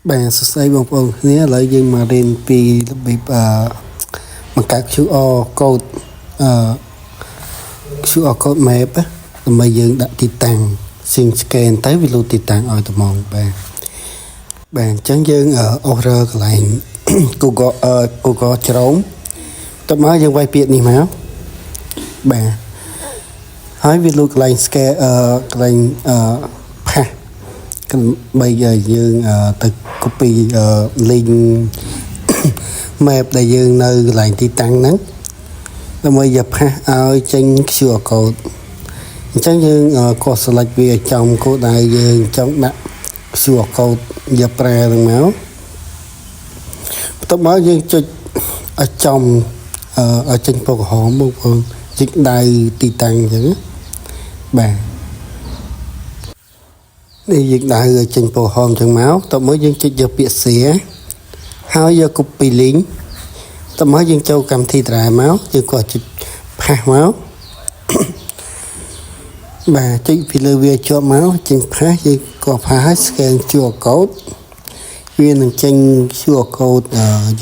បាទសួស្តីបងប្អូនគ្នាឥឡូវយើងមករៀនពីរបៀបបង្កើត QR code QR code map ណាដើម្បីយើងដាក់ទីតាំងសៀង scan ទៅវាលោតទីតាំងឲ្យត្មងបាទបាទអញ្ចឹងយើងអូសរើកន្លែង Google Chrome តមកយើងវាយពាក្យនេះមកបាទហើយវាលោតកន្លែង scan កន្លែងpaste ដើម្បីឲ្យយើងទៅ copy link map ដែលយើងនៅកន្លែងទីតាំងហ្នឹងដើម្បីយក paste ឲ្យចេញ QR code អញ្ចឹងយើងក៏ select វាឲ្យចំគោលដៅយើងចង់ដាក់ QR code យកប្រើហ្នឹងមកបន្ទាប់មកយើងចុចឲ្យចំឲ្យចេញពណ៌ក្រហមបងប្អូនចុចដៅទីតាំងអញ្ចឹងណាបាទនេះយើងដៅឲ្យចេញពណ៌ក្រហមអញ្ចឹងមកតមកយើងចុចយកពាក្យ share ហើយយក copy link តមកយើងចូលកម្មវិធី Drive មកយើងក៏ចុច paste មកបាទចុចពីលើវាជាប់មកចេញ paste យើងក៏ paste ហើយ scan QR code វានឹងចេញ QR code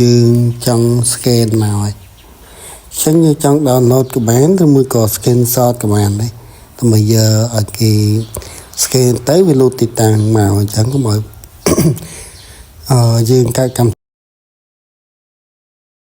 យើងចង់ scan មកហើយអញ្ចឹងយើងចង់ download ក៏បានឬមួយក៏ screenshot ក៏បានដែរដើម្បីយកឲ្យគេ scan ទៅវាលោតទីតាំងមកអញ្ចឹងកុំឲ្យយើងកើតកម្ម